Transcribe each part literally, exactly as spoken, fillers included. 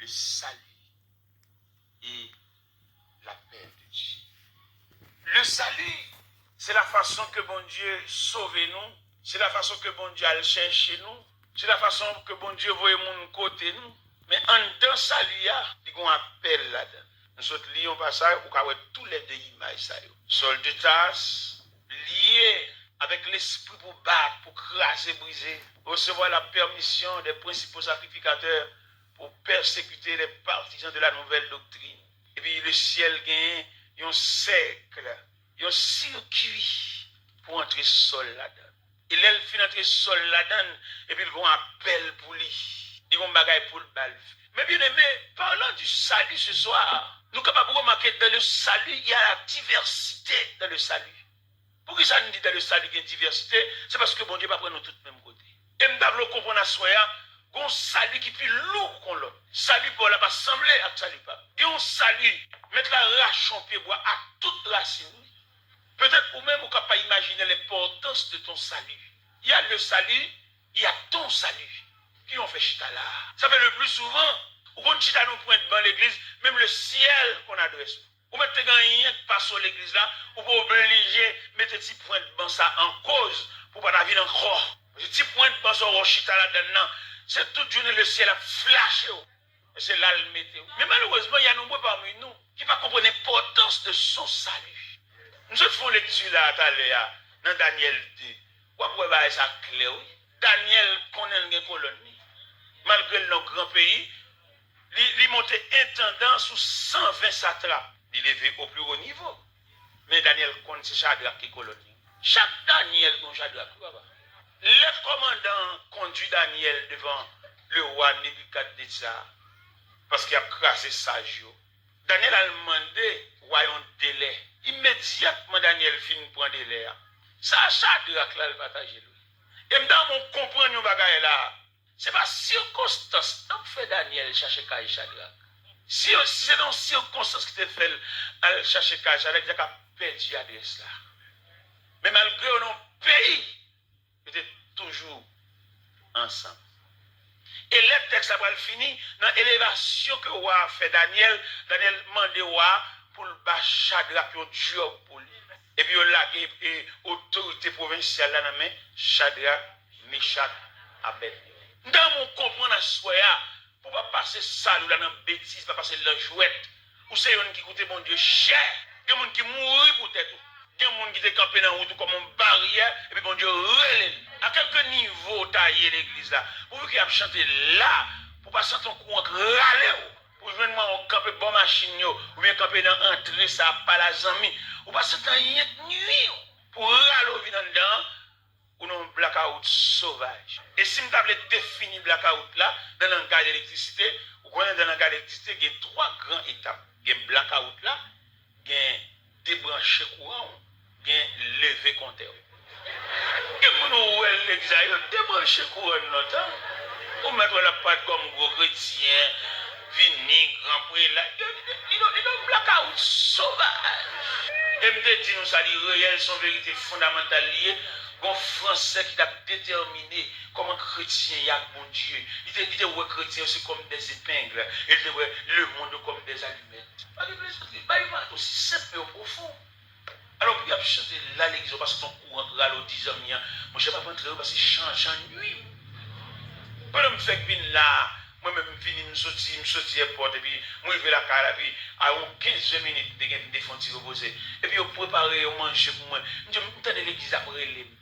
Le salut et l'appel de Dieu. Le salut, c'est la façon que Bondye sove nou, c'est la façon que Bondye al chèche nou, c'est la façon que Bondye voye moun kote nou. Men anndan sali a, li gon apèl ladan. Nou sot li yon pasaj, ou ka wè toulède imaj sa yo. Saul de Tarse, lye avèk lespri pou bat, pou kraze, brize, resevwa la permission des principaux sacrificateurs pour persécuter les partisans de la nouvelle doctrine. Epi le syèl genyen yon sèk, yon sirkui pou antre Sòl ladan. E lè l fin antre Sòl ladan, epi l gon apèl pou li. Li gon bagay pou l ba l. Mes bien-aimés, parlant du salut ce soir, nou kapab remake dans le salut, il y a la diversité dans le salut. Poukisa n di dans le salut gen divèsite? Se paske Bondye pa pran nou tout menm kote. E m ta vle w konprann aswè a, gon sali ki pi lou kon lòt. Sali pa w la pa sanble ak sali pa m. Gen yon sali, mèt la rache yon pye bwa ak tout rasin li. Petèt ou menm ou ka pa imajine lenpòtans de ton salut. Il y a le salut, il y a ton salut. Ki yon fè chita la a? Sa fè le pli souvan, ou konn chita nan pwent ban legliz, menm le syèl konn adrès ou. Ou mèt te gen anyen k pase w legliz la, ou pa oblije mete ti pwent ban sa an koz pou w pa ta vin ankò. Paske ti pwent ban sa w wè w chita ladan l nan, se tout jounen le syèl ap flache w. E se la l mete w. Men malerezman, il y a nombreux parmi nous qui pa konprann enpòtans de son salut. M sot fè yon lekti la talè a nan Danyèl de. W ap wè bagay sa klè, wi. Danyèl konnen l gen kolòn li. Malgre l nan gran peyi, li, li monte entandan sou san ven satrap. Li leve au plus haut niveau. Men Danyèl konn se Chadrak ki kolòn li. Chak Danyèl gen yon Chadrak, wi, papa. Lè kòmandan an kondui Danyèl devan lewa Nebikadneza, paske y ap kraze saj yo, Danyèl al mande wa yon delè. Imedyatman Danyèl fin pran delè a, sa Chadrak la, l pataje l, wi. E m ta renmen w konprann yon bagay la. Se pa sikonstans non k fè Danyèl chache kay Chadrak. Si, si se te yon sikonstans ki te fè l al chache kay Chadrak, li ta ka pèdi adrès la. Men malgre yo nan yon peyi, yo te toujou ansanm. E lè tèks la pral fini, nan elevasyon ke wa a fè Danyèl, Danyèl mande wa a pou l ba Chadrak yon djòb pou li. Epi yo lage, e, otorite pwovensyal la nan men Chadrak, Mechak, Abèdnego. M ta renmen w konprann aswè a, pou w pa pase sali w la nan betiz, pa pase l nan jwèt. Ou se youn ki koute Bondye chè. Gen moun ki mouri poutèt ou. Gen moun ki te kanpe nan wout ou kòm yon baryè, epi Bondye rele l. A kèlke nivo w ta ye legliz la, pouvi ke y ap chante la, pou w pa santi yon kouran k rale w, pou w jwenn mwen w kanpe bò machin yo, oubyen kanpe nan antre sa ap pale a zanmi, ou pa santi anyen k nui w, pou rale w vin anndan an, ou nan yon blakawout sovaj. E si m ta vle defini blakawout la nan langaj elektrisite, ou konnen nan langaj elektrisite gen twa gran etap. Gen blakawout la, gen debranche kouran w, gen leve kontè w. Gen moun ou wè l legliz la, yo debranche kouran l lontan. Ou mèt wè l ap parèt kòm gwo kretyen, vini, gran prela. Yo, li, li, li nan blakawout sovaj. E m te di nou sa, li reyèl, se yon verite fondamantal li ye. Gon Fransè ki t ap detèmine kòman kretyen ye ak Bondye. Li te, li te wè kretyen yo se kòm des épingles, e li te wè lemonn yo kòm des allumettes. Pa gen plezantri, bagay yo pa osi senp, men yo pwofon. Alò, pou y ap chante la legliz, ou pa santi yon kouran k rale w di zanmi an, monchè, p ap antre wi, paske chan, chan nui w. Pandan m fèk vin la a, mwen menm m vini, m soti, m soti èpòt, epi m rive lakay la, epi a yon kenz ven minit, m te gen, m te fè yon ti repoze. Epi yo prepare yon manje pou mwen. M di, m tande legliz ap rele m.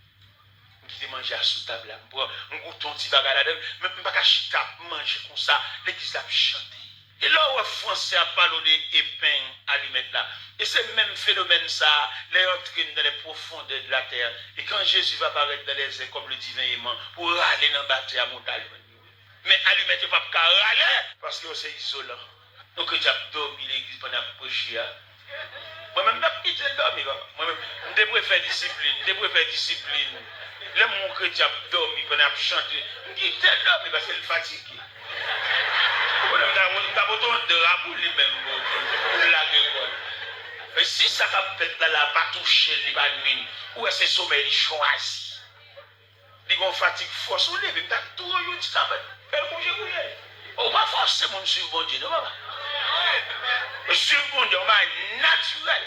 M kite manje a sou tab la, m pran, m goute yon ti bagay ladan l, men m pa ka chita ap manje konsa, legliz la ap chante. E lè w wè Fransè ap pale w de epeng alimèt la, e se menm fenomèn sa a, lè yo antre dans les profondeurs de la terre, et quand Jésus va paraître dans les airs comme le divin aimant, pou rale nan batè a, monte alimèt yo. Men alimèt yo p ap ka rale, paske yo se izolan. Yon kretyen ap dòmi legliz pandan y ap preche a. Mwen menm, m t ap kite l dòmi, papa. Mwen menm, m te prefè disiplin, m te prefè disiplin. Lè m wè yon kretyen ap dòmi pandan y ap chante, m kite l dòmi paske l fatige. Ou konprann, m ta, m ta pote yon dra pou li menm, pou, pou l lage kò l. Men si sa k ap fèt la, la pa touche l, li pa nui l, ou wè se somèy li chwazi. Li gon fatig fò sou li, epi m ta tou yon ti kanmenm fè l kouje kouje. Ou pa fò fòse moun swiv Bondye, non, papa. Yo swiv Bondye, yon bagay natirèl.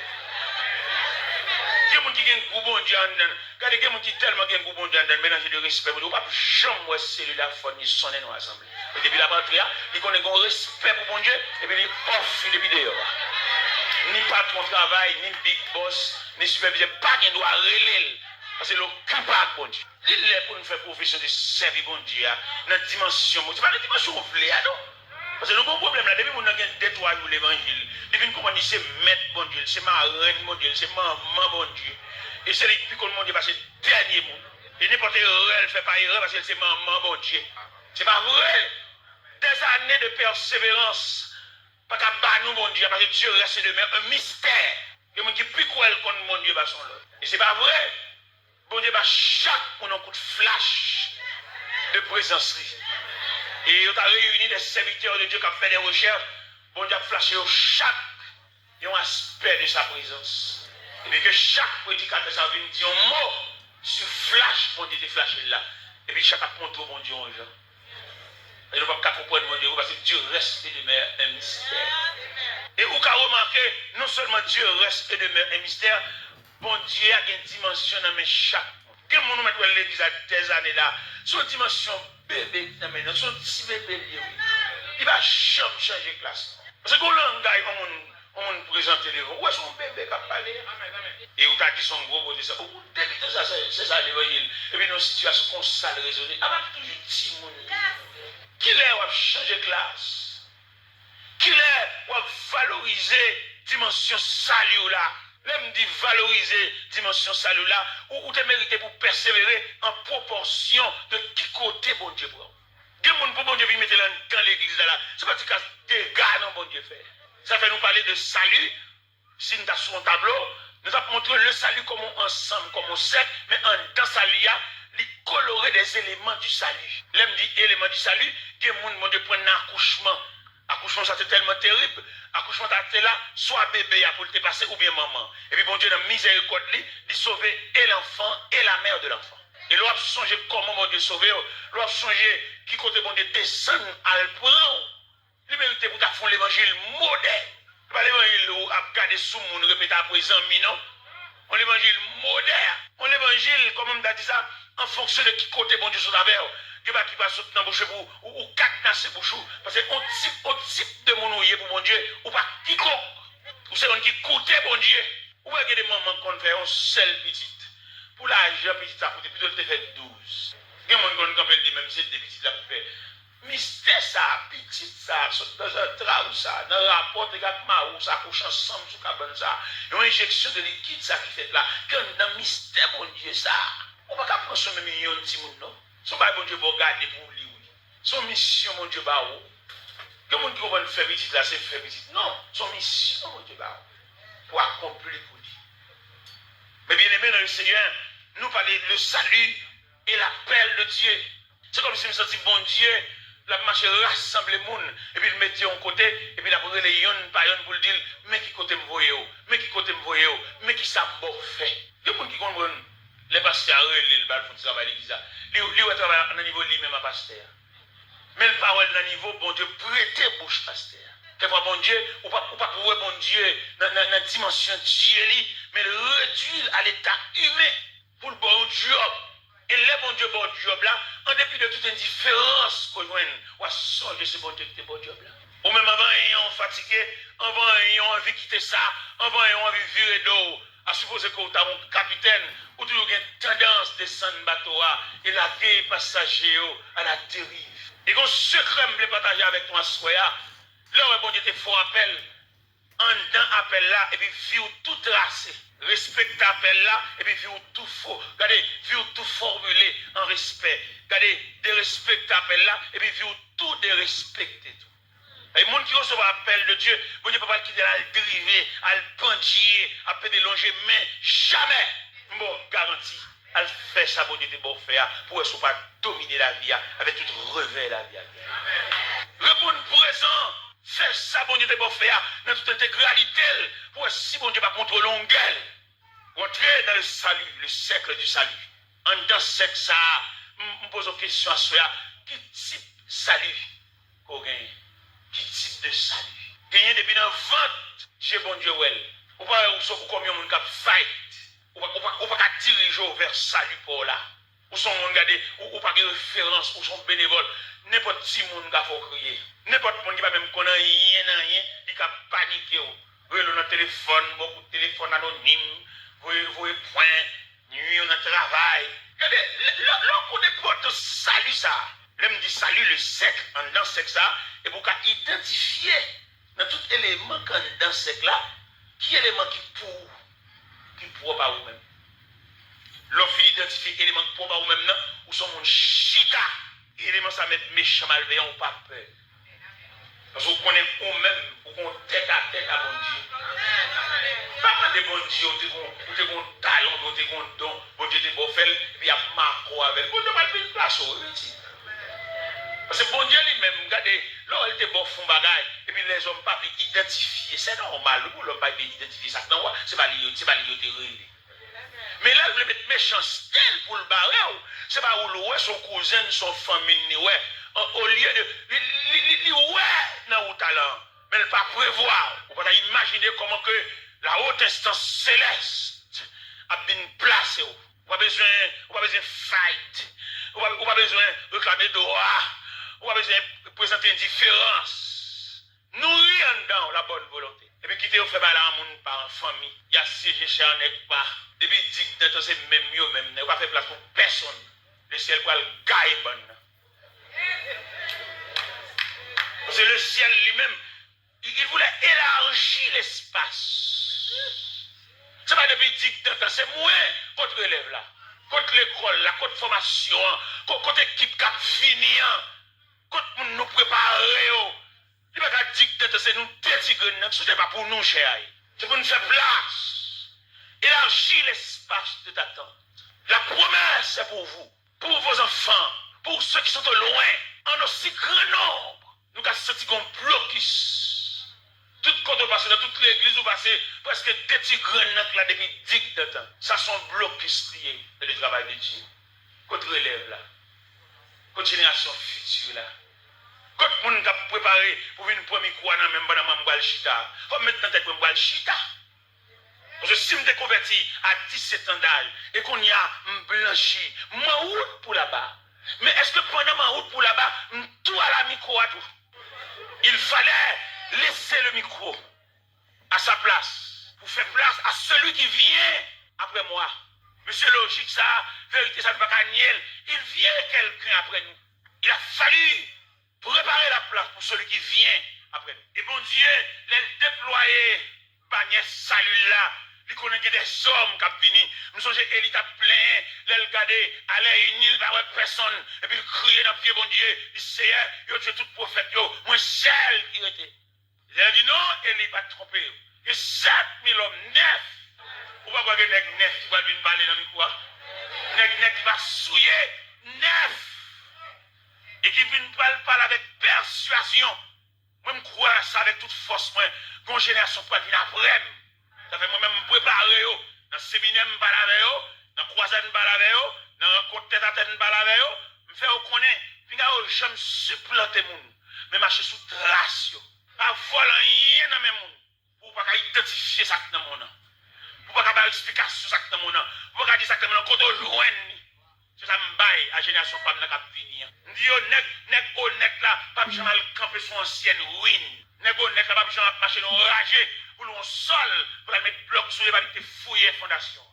Gen moun ki gen gou Bondye anndan. Gade, gen moun ki tèlman gen gou Bondye anndan, melanje de respè Bondye. Ou p ap janm wè selil la fò ni sonnen nan asanble. Men depi l ap antre a, li konnen gen yon respè pou Bondye, epi li off li depi deyò a. Ni patwon travay, ni big boss, ni sipèvizè pa gen dwa rele l. Paske l okipe ak Bondye. Li lè pou n fè pwofesyon de sèvi Bondye a nan dimansyon, se pa nan dimansyon w vle a, non. Paske nou gen yon pwoblèm la, depi moun nan gen de twa jou levanjil, li vin konprann li se mèt Bondye, li se marenn Bondye, li se manman Bondye. E se li ki pi konn Bondye pase dènye moun. E nenpòt erè l fè pa erè, paske li se manman Bondye. Se pa vre! Des années de persévérance pa ka ba nou Bondye a, paske Dieu reste et demeure un mystère. Gen moun ki pi kwè l konn Bondye pase yon lòt. E se pa vre! Bondye ba chak moun yon kout flach de prezans li. E yo ta reyini de sèvitè de Dye k ap fè de rechèch. Bondye ap flache yo chak yon aspè de sa prezans. Epi ke chak predikatè sa vin di yon mo sou flach Bondye te flache l la. Epi chak ap montre w Bondye yon jan. E nou p ap ka konprann Bondye vre, paske Dieu reste et demeure un mystère. E ou ka remake, non sèlman Dieu reste et demeure un mystère, Bondye a gen dimansyon nan men chak moun. Gen moun ou mèt wè legliz la dèzane la, se yon dimansyon bebe ki nan men l, se yon ti bebe l ye, wi. Li pa janm chanje klas, non. Paske gen yon langay yon moun, yon moun prezante devan w, ou wè se yon bebe k ap pale. E ou ta di se yon gwo pwotestan. Ou debite sa, se, se sa levanjil. Epi nan yon sitiyasyon konsa l rezone. Apa m toujou timoun. Kilè w ap chanje klas? Kilè w ap valorize dimansyon sali w la? Lè m di valorize dimansyon sali w la, ou, ou te merite pou pèsevere an pwopòsyon de ki kote Bondye pran w. Gen moun pou Bondye vin mete l anndan legliz la la, se pa ti kras dega non Bondye fè. Sa fè nou pale de sali, si n ta sou yon tablo, nou t ap montre le sali kòm yon ansanm, kòm yon sèk, men anndan sali a, li kolore des éléments du salut. Lè m di éléments du salut, gen moun Bondye pran nan akouchman. Akouchman sa te tèlman terib, akouchman ta te la, swa bebe a pou l te pase oubyen manman. Epi Bondye nan mizèrikòd li, li sove et l'enfant et la mère de l'enfant. E lè w ap sonje kòman Bondye sove w, lè w ap sonje ki kote Bondye desann al pran w, li merite pou ta fè yon levanjil modèn. Se pa levanjil ou ap gade sou moun repete apre zanmi non. Yon levanjil modèn. Yon levanjil, kòman m ta di sa, an fonksyon de ki kote Bondye sot avè w. Gen bagay ki pral sot nan bouch ou, ou, ou kadnase bouch ou. Paske yon tip, yon tip de moun ou ye pou Bondye, ou pa kikonk. Ou se yon ki koute Bondye. Ou wè gen de manman k konn fè yon sèl pitit. Pou lajan pitit sa koute, pito l te fè douz. Gen moun konn kanpe l di menm se de pitit l ap fè. Mistè sa, pitit sa, sot nan zantray w sa, nan rapò te gen ak mari w sa, kouche ansanm sou kabann sa, yon enjeksyon de likid sa ki fèt la, ki anndan mistè Bondye sa, ou pa ka pran swen menm yon timoun non. Se yon bagay Bondye ba w gade pou w li wi. Se yon misyon Bondye ba w. Gen moun ki konprann fè pitit la se fè pitit. Non, se yon misyon Bondye ba w pou akonpli pou li. Mes bien-aimés dans le Seigneur, nou pale de salut et l'appel de Dieu. Se kòmsi m santi Bondye l ap mache rasanble moun, epi l mete yo yon kote, epi l ap rele yonn pa yonn pou l di l, men ki kote m voye w, men ki kote m voye w, men kisa m ba w fè. Gen moun ki konprann lè pastè a rele l ba l fè yon ti travay legliz la, li, li wè travay la nan nivo li menm a pastè a. Men l pa wè l nan nivo Bondye prete bouch pastè a. Kèkfwa Bondye, ou p ap, ou p ap wè Bondye nan, nan, nan dimansyon Dye li, men l redui l a leta imen. Pou l ba w yon djòb. E lè Bondye ba w djòb la, an depi de tout endiferans ke w jwenn, w a sonje se Bondye ki te ba w djòb la. Ou menm anvan anyen w fatige, anvan anyen w anvi kite sa, anvan anyen w anvi vire do w, a sipoze ke w ta yon kapitèn, ou toujou gen tandans desann bato a e lage pasaje yo a la deriv. E gen yon sekrè m vle pataje avèk nou aswè a. Lè w wè Bondye te fè w apèl, anndan apèl la epi vi w tou trase. Respekte apèl la epi vi w tou fo. Gade, vi w tou fòmile an respè. Gade, derespekte apèl la epi vi w tou derespekte tou. E moun ki resevwa apèl de Dye, Bondye pa pral kite l al drive, al pandye, ap pede lonje men, jamè. M ba w garanti. Al fè sa Bondye te ba w fè a pou w wè si w pa domine lavi a avèk tout revè lavi a. Reponn prezan. Fè sa Bondye te ba w fè a nan tout entegralite l pou w wè si Bondye p ap montre w longè l. Rantre dans le salut, le cercle du salut. Anndan sèk sa a, m, m poze w kesyon aswè a, ki tip sali ke w genyen? sali. Genyen depi nan vant, je Bondye wè l. Ou pa wè ou sou kòm yon moun k ap fight. Ou pa, ou pa, ou pa ka dirije w vè sali pa w la. Ou se yon moun, gade, ou, ou pa gen referans, ou se yon benevòl. Nenpòt timoun ka fè w kriye. Nenpòt moun ki pa menm konn anyen nan anyen, li ka panike w. Rele w nan telefòn, ba w kout telefòn anonim, voye, voye pwen, nwi w nan travay. Gade, lè, lè, lè w konn enpòtans sali sa a, lè m di sali, le sèk, anndan sèk sa a, epi w ka idantifye nan tout eleman k anndan sèk la, ki eleman ki pou ou, ki pwòp a ou menm. Lè w fin idantifye eleman k pwòp a ou menm nan, ou se yon moun chita. Eleman sa mèt mechan malveyan, ou pa pè. Paske ou konnen ou menm, ou gon tèt a tèt a Bondye. Pa mande Bondye ou te gon, ou te gon talon, ou te gon don, Bondye te ba w fè l, epi y ap make w avè l. Bondye pral vin plase w, wi, pitit. Paske Bondye li menm, gade, lè w wè l te ba w fè yon bagay, epi lèzòm pa vle idantifye, se nòmal, wi, pou lòm pa vle idantifye sa k nan ou a, se pa li yo, se pa li yo te rele. Men lè l vle met mechanste l pou l bare w, se pa ou l wè, se yon kouzen l, se yon fanmi l li wè. An, olye de, li, li, li, li wè nan ou talan an, men l pa prevwa. Ou pa ta imajine kòman ke la haute instance céleste ap vin plase w. Ou pa bezwen, ou pa bezwen fight. Ou pa, ou pa bezwen reklame dwa. Ou pa bezwen prezante endiferans. Nouri anndan w la bòn volonte. Epi kite yo fè bagay la an moun pa, an fanmi. Y a syeje chè an nèg pa. Depi digdantan se menm yo menm nan. Yo pa fè plas pou pèsonn. Le syèl pral gaye bann nan. Paske le syèl li menm, il, il voulait élargir l'espace. Se pa depi digdantan, se mwen kot relèv la, kot lekòl la, kot fòmasyon an, ko-, kot ekip k ap vini an, kot moun nou prepare yo. Li pa ka digdantan, se nou de ti grenn nan, si se pa pou nou chè a ye. Se pou n fè plas. Élargis l'espace de ta tente. La promesse est pour vous, pour vos enfants, pour ceux qui sont au loin, en aussi grand nombre. Nou ka santi gon blokis. Tout kote w pase, nan tout legliz ou pase, prèske de ti grenn nan k la depi digdantan. Sa se yon blokis li ye dans le travail de Dieu. Kot relèv la? Kot jenerasyon fiti la? Kot moun k ap prepare pou vin pran mikwo a nan men m pandan mwen m pral chita? Fò m met nan tèt mwen m pral chita. Paske si m te konvèti a disèt an daj, e kounye a m blanchi, m an wout pou laba. Men èske pandan m an wout pou laba, m tou ala mikwo a tou? Il fallait laisser le micro à sa place, pour faire place à celui qui vient après moi. Mesye, lojik sa, verite sa, nou pa ka nye l. Il vient quelqu'un après nous. Il a fallu préparer la place pour celui qui vient après nous. E Bondye, lè l deplwaye banyè sali l la, li konnen gen dèzòm k ap vini. M sonje Eli t ap plenyen lè l gade alè ini, li pa wè pèsonn, epi l kriye nan pye Bondye, li, Seyè, yo tiye tout pwofèt yo, mwen sèl ki rete. Seyè di, non, Eli, pa t twonpe w. Gen sèt mil òm nèf. Ou pa kwè gen nèg nèf ki pral vin pale nan mikwo a? Nèg nèg ki pa souye, nèf. E ki vin pral pale avèk pèswazyon. Mwen, m kwè sa avèk tout fòs mwen. Gen yon jenerasyon k pral vin apre m. Sa fè mwen menm, m prepare yo. Nan seminè, m pale avè yo. Nan kwazad, m pale avè yo. Nan rankont tètatèt, m pale avè yo. M fè yo konnen, pinga yo janm siplante moun, men mache sou tras yo. Pa vòlè anyen nan men moun pou w pa ka idantifye sa k nan men w nan. Pou w pa ka bay eksplikasyon sa k nan men w nan. Pou w pa ka di sa k nan men w nan, kote w jwenn li. Se sa m bay a jenerasyon pa m nan k ap vini an. M di yo, nèg, nèg onèt la p ap janm al kanpe sou ansyèn ruin. Nèg onèt la p ap janm ap mache nan yon raje pou l yon sòl, pou l al met blòk sou li, epi l te fouye fondasyon.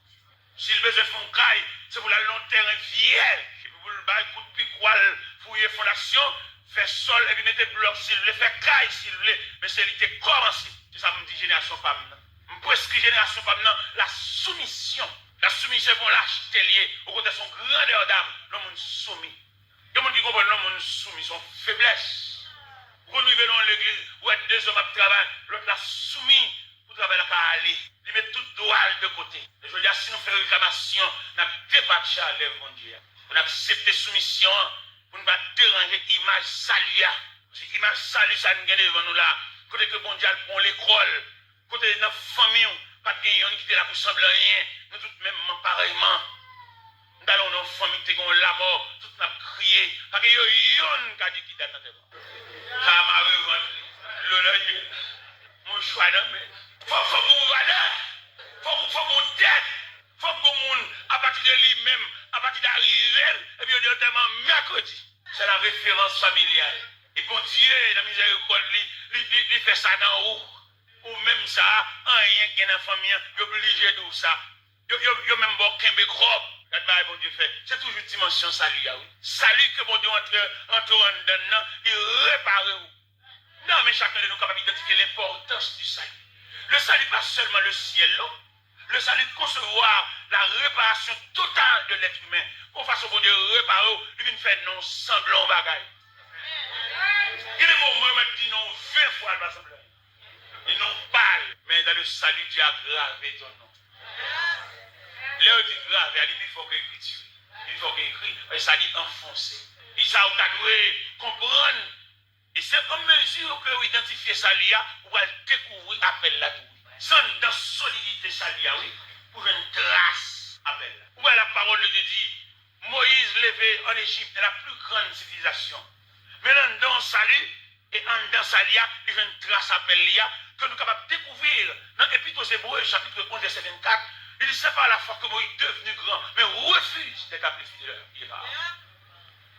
Si l bezwen fè yon kay, se pou l al nan yon tèren vyèj, epi pou l bay kout pikwa l, fouye fondasyon, fè sòl, epi mete blòk si l vle, fè kay si l vle, men se li te kòmanse. Se sa m di jenerasyon pa m nan. M preskri jenerasyon pa m nan la soumisyon. La soumisyon se pa yon lachte l ye, okontrè, se yon grandè dam lè yon moun soumi. Gen moun ki konprann lè yon moun soumi, se yon feblès. Ou konn rive nan yon legliz, ou wè de zòm ap travay, lòt la soumi pou travay la ka ale. Li met tout dwa l de kote. Men jodi a, si nou fè reklamasyon, n ap depatche a lèv Bondye a. Pou n aksepte soumisyon an, pou n pa deranje imaj sali a. Paske imaj sali sa n gen devan nou la, kote ke Bondye al pran w lekòl, kote nan fanmi w, pa t gen yonn ki te la pou sanble anyen, nou tout menmman, parèyman. M t al nan yon fanmi ki te gen yon lanmò, tout n ap kriye. Pa gen yo yonn ka di ki dat antèman. Sa a mare vant li. Dlo nan nan mizèrikòd li, li, li, li fè sa nan ou. Ou menm sa, anyen k gen nan fanmi an, yo blije di w sa. Yo, yo, yo menm ba w kenbe kòb. Gad bagay Bondye fè. Se toujou dimansyon sali a, wi. Sali ke Bondye antre, antre w anndan l nan, li repare w. Non, men chak de nou kapab idantifye lenpòtans di sali. Le salut, pas seulement le ciel, non. Le salut, concevoir la réparation totale de l'être humain. Yon fason Bondye repare w, li vin fè non sanble yon bagay. Gen de mo mwen mèt di non ven fwa, l pa sanble anyen. Li non pal, men dans le salut, Dieu a gravé ton nom. Lè yo di grave a, li pi fò ke ekriti. Li pi fò ke ekri, e sa li anfonse. E sa ou ta dwe konprann. E se an mezi ke ou idantifye sali a, ou pral dekouvri apèl la tou. Se anndan solidite sali a, wi, pou jwenn tras apèl la. Ou wè la pawòl de Dye di, Moyiz leve an Ejip, la pli grann sivilizasyon. Men anndan sali, e anndan sali a, li jwenn tras apèl li a, ke nou kapab dekouvri nan Epit aux Hébreux, chapitre onze, verset vingt-quatre. Il dit, c'est par la foi que Moïse, devenu grand, mais refuse d'être appelé fils de la fille de Pharaon.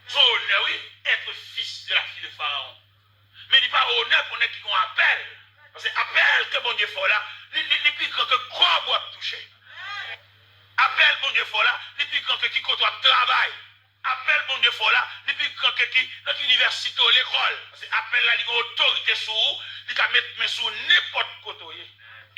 Se onè, wi, être fils de la fille de Pharaon. Men li pa onè pou nèg ki gon apèl. Paske apèl ke Bondye fè w la, li, li, li pi gran ke kòb w ap touche. Apèl Bondye fè w la, li pi gran ke ki kote w ap travay. Apèl Bondye fè w la, li pi gran ke ki, nan ki inivèsite w lekòl. Paske apèl la, li gen otorite sou ou, li ka met men sou nenpòt kote w ye.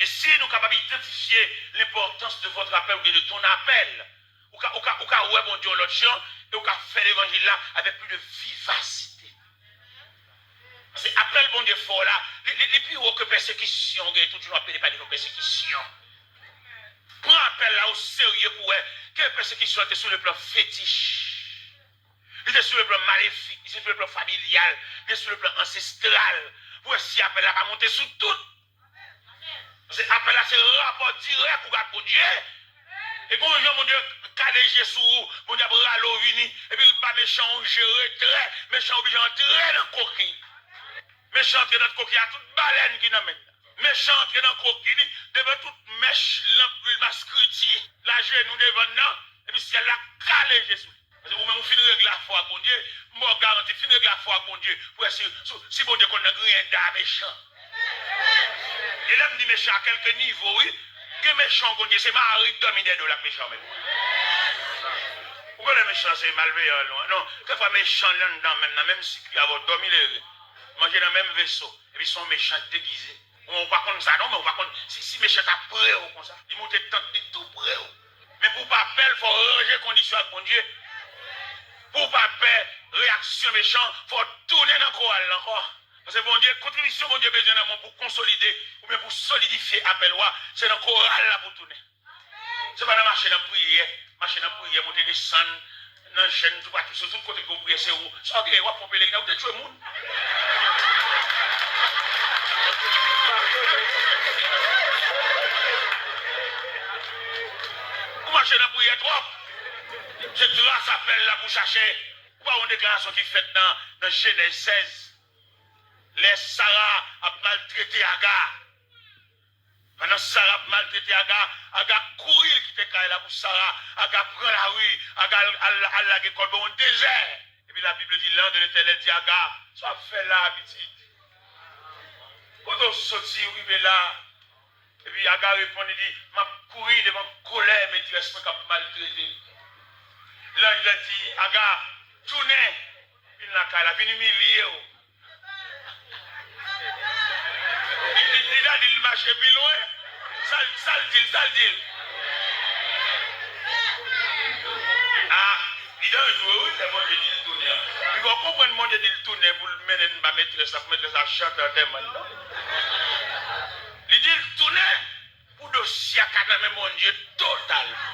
E si nou kapab idantifye l'importance de votre appel ou bien de ton appel, ou ka, ou ka, ou ka wè Bondye yon lòt jan, e ou ka fè levanjil la avèk plis de vivasite. Paske apèl Bondye fè w la, li, li, li pi wo ke pèsekisyon, gen tout jou nou ap pede pale de pèsekisyon. Pran apèl la o serye pou wè ke pèsekisyon an te sou le plan fetich. Li te sou le plan malefik, li te sou le plan familyal, li te sou le plan ansestral. Pou wè si apèl la pa monte sou tout. Paske apèl la se rapò dirèk ou ak Bondye. E gon jan Bondye kale je sou ou, Bondye ap rale w vini, epi l ba mechan yon je retrè, mechan oblije antre nan koki. Mechan antre nan koki a tout balèn ki nan men l. Mechan antre nan koki li, devan tout mèch, lanp, lwil, maskriti, l ajenou devan l nan, epi syèl la kale je sou li. Paske ou menm ou fin regle afè w ak Bondye, m ba w garanti, fin regle afè w ak Bondye, pou wè si, si, si Bondye konn nan griyen da mechan. E lè m di mechan a kèlke nivo, wi, gen mechan w konn gen, se mari k dòmi dèyè do l ak mechan w menm. Ou konnen mechan se malveyan, non, non, kèlkefwa mechan li anndan menm, nan menm sikui avè w, dòmi lere, manje nan menm veso, epi se yon mechan degize. Ou pa konn sa non, men ou pa konn si, si mechan ta pre w konsa. Li moute tant li tou pre w. Men pou w pa pè l, fò w ranje kondisyon ak Bondye. Pou w pa pè reyaksyon mechan, fò w tounen nan koral la ankò. Paske Bondye, kontribisyon Bondye bezwen nan men w pou konsolide oubyen pou solidifye apèl ou a, se nan koral la pou w tounen. Se pa nan mache nan priyè, mache nan priyè, monte desann, nan jèn, toupatou, sou tout kote ke w priyè, se ou. Sa w genyen, w ap fè yon pèlerinaj, ou te tchwe moun. Ou mache nan priyè twòp. Se tras apèl la pou chache. Ou pa wè yon deklarasyon ki fèt nan, nan Jenèz sèz. Lè Sara ap maltrete Aga. Pandan Sara ap maltrete Aga, Aga kouri, l kite kay la pou Sara. Aga pran lari, Aga al, al, al lage kò l bò yon dezè. Epi Labib di, l'ange de l'Éternel di Aga, sa w ap fè la, pitit? Kote w soti rive la? Epi Aga reponn, li di, m ap kouri devan kolè metrès mwen k ap maltrete m. Lanj la di, Aga, tounen, vin lakay la, vin imilye w. Li, li, li ta di l mache pi lwen. Sa l, sa l di l, sa l di l. A, li danjre wi, lè Bondye di l tounen an. Li fè w konprann Bondye di l tounen pou l mennen l ba metrès la, pou metrès la chante antèman l, non? Li di l tounen pou dosye a ka nan men Bondye totalman.